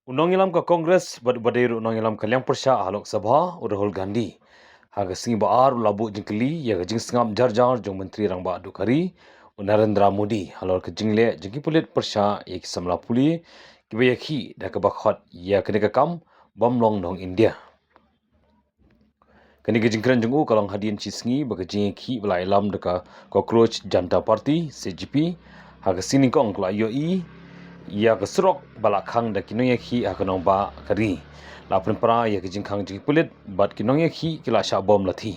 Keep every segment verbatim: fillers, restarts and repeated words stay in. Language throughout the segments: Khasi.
U nongïalam ka Congress bad uba dei ruh u nongïalam ka liang pyrshah ha Lok Sabha, u Rahul Gandhi, ha ka sngi ba ar u la buh jingkylli ïa ka jingsngap jar jar jong u Myntri Rangbah Duh ka ri, u Narendra Modi, halor ka jingleh jong ki pulit pyrshah ïa ki samla pule kiba ïakhih da kaba khot ïa kane ka kam bym long nong India. Kane ka jingkren jong u ka long hadien shi sngi ba ka jingïakhih ba la ïalam da ka Cockroach Janta Party, C J P, ha ka sngi nyngkong ka la ïohi ïa ka surok ba la khang da ki nongïakhih ha ka nongbah ka ri. La pynpra ïa ka jingkhang jong ki pulit bad ki nongïakhih ki la shah bom lathi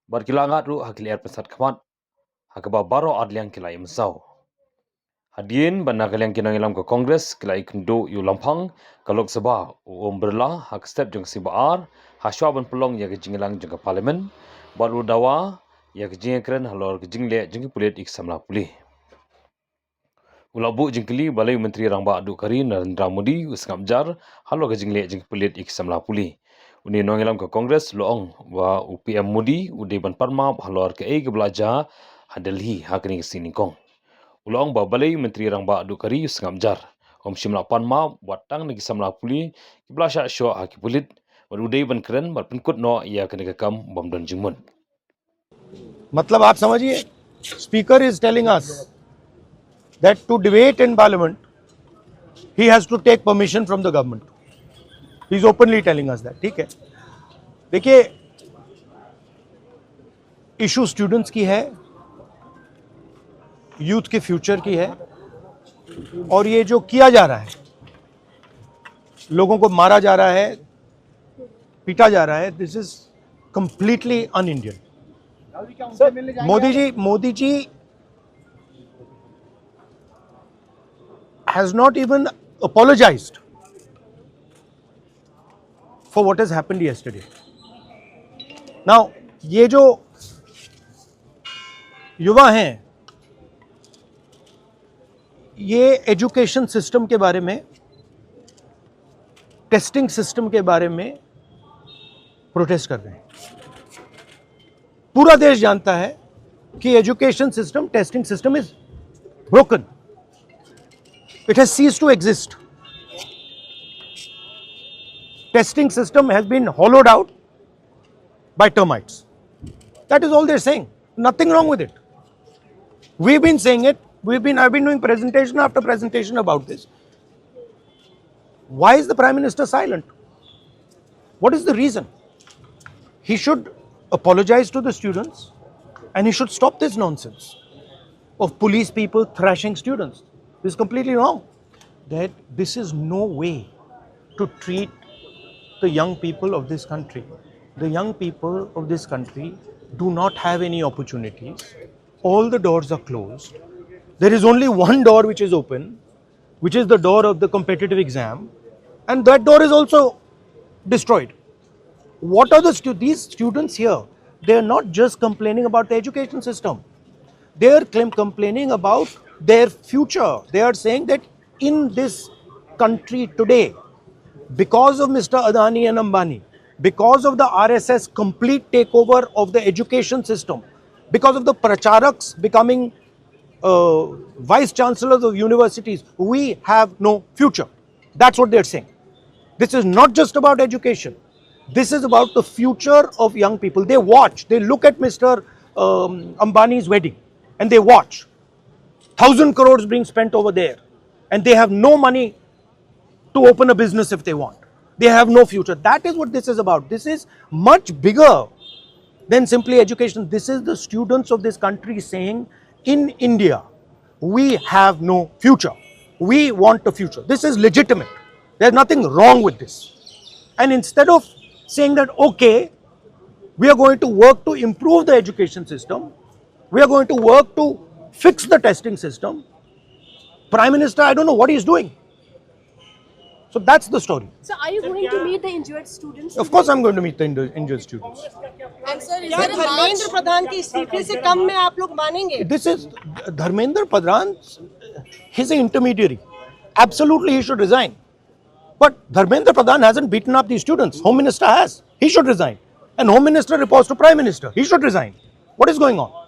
bad ki la ngat ruh ha ki lyer pynsat khmat, ha kaba baroh arliang ki la ïa mynsaw. Hadien ba na ka liang ki nongïalam ka Congress ki la ïakynduh ïa u Lamphang ka Lok Sabha, u Om Birla, ha ka step jong ka sngi ba ar, ha shwa ban pynlong ïa ka jingïalang jong ka Parliament bad u dawa ïa ka jingïakren halor ka jingleh jong ki pulit ïa ki samla pule. U la buh jingkylli balei u Myntri Rangbah Duh ka ri, Narendra Modi, u sngap jar halor ka jingleh jong ki pulit ïa ki samla pule. Une u nongïalam ka Congress u la ong ba u P M Modi u dei ban pan map halor kaei kaba la jia ha Delhi ha kane ka sngi nyngkong. U la ong ba balei u Myntri Rangbah Duh ka ri u sngap jar, um shym la pan map wat tang na ki samla pule kiba la shah shoh ha ki pulit, bad u dei ban kren bad pynkut noh ïa kane ka kam bym don jingmut. मतलब आप समझिए, Speaker is telling us that to debate in Parliament he has to take permission from the government. He is openly telling us that. ठीक है, देखिए, इशू स्टूडेंट्स की है, यूथ के फ्यूचर की है, और ये जो किया जा रहा है, लोगों को मारा जा रहा है, पीटा जा रहा है, this is completely un-Indian. मोदी जी, मोदी जी has not even apologized for what has happened yesterday. Now, ये जो युवा हैं, ये एजुकेशन सिस्टम के बारे में, टेस्टिंग सिस्टम के बारे में प्रोटेस्ट कर रहे हैं। पूरा देश जानता है कि education system, testing system is broken. It has ceased to exist. Testing system has been hollowed out by termites. That is all they're saying. Nothing wrong with it. We've been saying it. We've been, I've been doing presentation after presentation about this. Why is the Prime Minister silent? What is the reason? He should apologize to the students and he should stop this nonsense of police people thrashing students. This is completely wrong. That this is no way to treat the young people of this country. The young people of this country do not have any opportunities. All the doors are closed. There is only one door which is open, which is the door of the competitive exam, and that door is also destroyed. What are the stu- these students here? They are not just complaining about the education system. They are claim- complaining about their future. They are saying that in this country today, because of Mister Adani and Ambani, because of the R S S complete takeover of the education system, because of the pracharaks becoming uh, vice chancellors of universities, we have no future. That's what they're saying. This is not just about education. This is about the future of young people. They watch, they look at Mister Um, Ambani's wedding and they watch. Thousand crores being spent over there and they have no money to open a business if they want. They have no future. That is what this is about. This is much bigger than simply education. This is the students of this country saying, in India, we have no future. We want a future. This is legitimate. There's nothing wrong with this. And instead of saying that, okay, we are going to work to improve the education system, we are going to work to fix the testing system, Prime Minister, I don't know what he's doing. So that's the story. So are you going to meet the injured students? Of course, I'm going to meet the inju- injured students. And sir, is क्या there a धर्मेंद्र march? प्रधान की इस्तीफे से कम में आप लोग मानेंगे? This is Dharmendra Pradhan. He's an intermediary. Absolutely, he should resign. But Dharmendra Pradhan hasn't beaten up these students. Home Minister has. He should resign. And Home Minister reports to Prime Minister. He should resign. What is going on?